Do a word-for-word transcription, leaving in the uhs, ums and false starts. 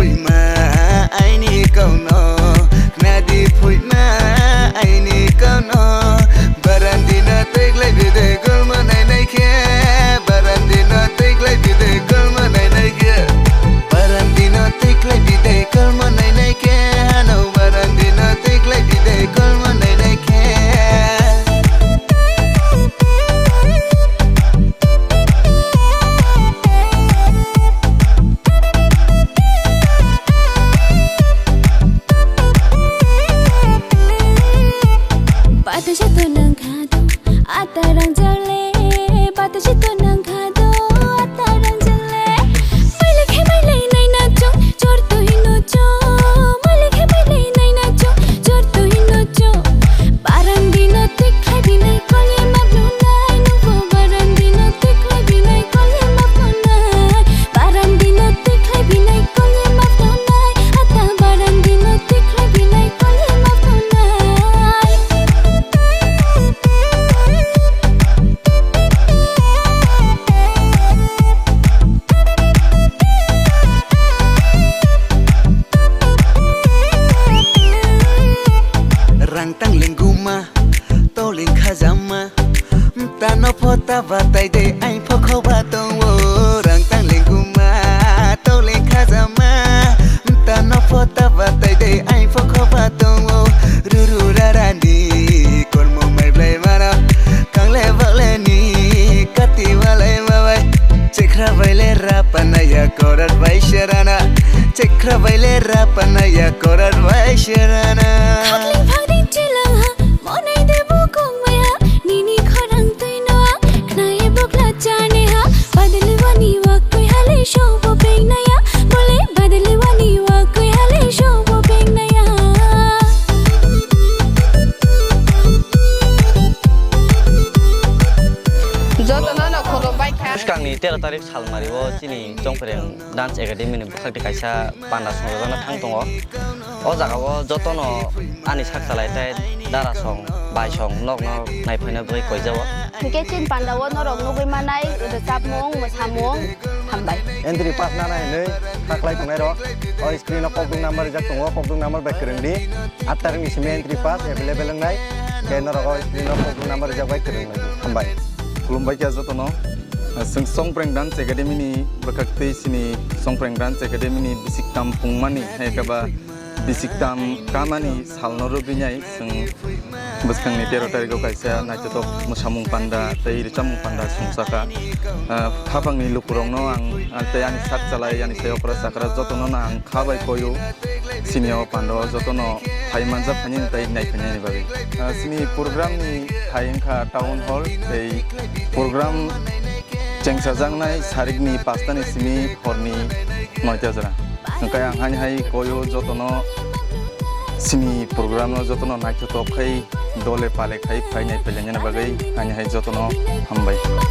Phuima aini kauno, khnadi phuima aini kauno. Barandino twiklai bidai kolmo nainai khe, barandino twiklai bidai kolmo nainai khe, barandino twiklai bidai kolmo nainai khe, ano barandino twiklai bidai kolmo nainai khe. Bata jato nang khado, ata rang jale. Bata jato nang khado, ata rang jale. Maile khe maile naina cho, chor to hino cho. Maile khe maile naina cho, chor to hino cho. Barandino twiklai binai kolye ma phunai, nungbo barandino twiklai binai kolye ma phunai. Barandino twiklai binai kolye ma phunai, ata barandino twiklai binai kolye ma phunai. Rang tang lenguma, to lengkhajama. Mtano phota batai de, ain phokho ba tongo. Rang tang lenguma, to lengkhajama. Mtano phota batai de, ain phokho ba tongo. Ruru rarani, kormo mai blai mano. Kangle bagle ni, kati balai babai. Chekra baile rapanaya, korat bai serana. Chekra baile rapanaya, korat bai serana. Khakling phakding chilang ha, monai de bukung maya. Nini khorang twi noa, khnai bukla chane ha. Badali wani wakoi hale shobo pengnaya. Bole badali wani wakoi hale shobo pengnaya. Jotono no khulumbai kha. Bwskangni tero tarik salmari o chini Chongpreng Dance Academy ni bwkhak de kaisa panda songjakna thang tongo. O jaga o jotono ani sak chalai tei dara song, bai song, nok no nai phaina bagwi koi jao. Hwnkhe chini panda o norok nugwi manai rwchapmung, mwsamung, hambai. Entry pass nana hinwi khaklai tongnai rok. O screen o kokdwng number rijak tongo, kokdwng number bai kwrwng di. Atta rwngni simi entry pass available wngnai. Khe norok o screen o kokdwng number rijak bai kwrwng lai di. Hambai. Khulumbai kha jotono. Chwng Chongpreng Dance Academy ni bwkhak tei chini Chongpreng Dance Academy ni bisik tam pungmani, hai khe ba bisik tam kamani salno rwbinai chwng bwskangni tero tarikgo kaisa naithothok mwsamung panda tei rwchapmung panda songchakha. Ah, khaphangni lukurokno ang, ah, tei ani sak chalai, ani sai okra chakra jotono no ang kha bai koio. Chini o panda o jotono phai manjak phainani tei nai phainani bagwi. Ah, chini program ni thai wngkha Town Hall tei program chengsajaknai sarikni pasta ni simi horni noita jora. Hwnkhe ang haini hai koio jotono chini program no jotono naithothok khai dole pale khai phainai phainani bagwi haini hai jotono hambai.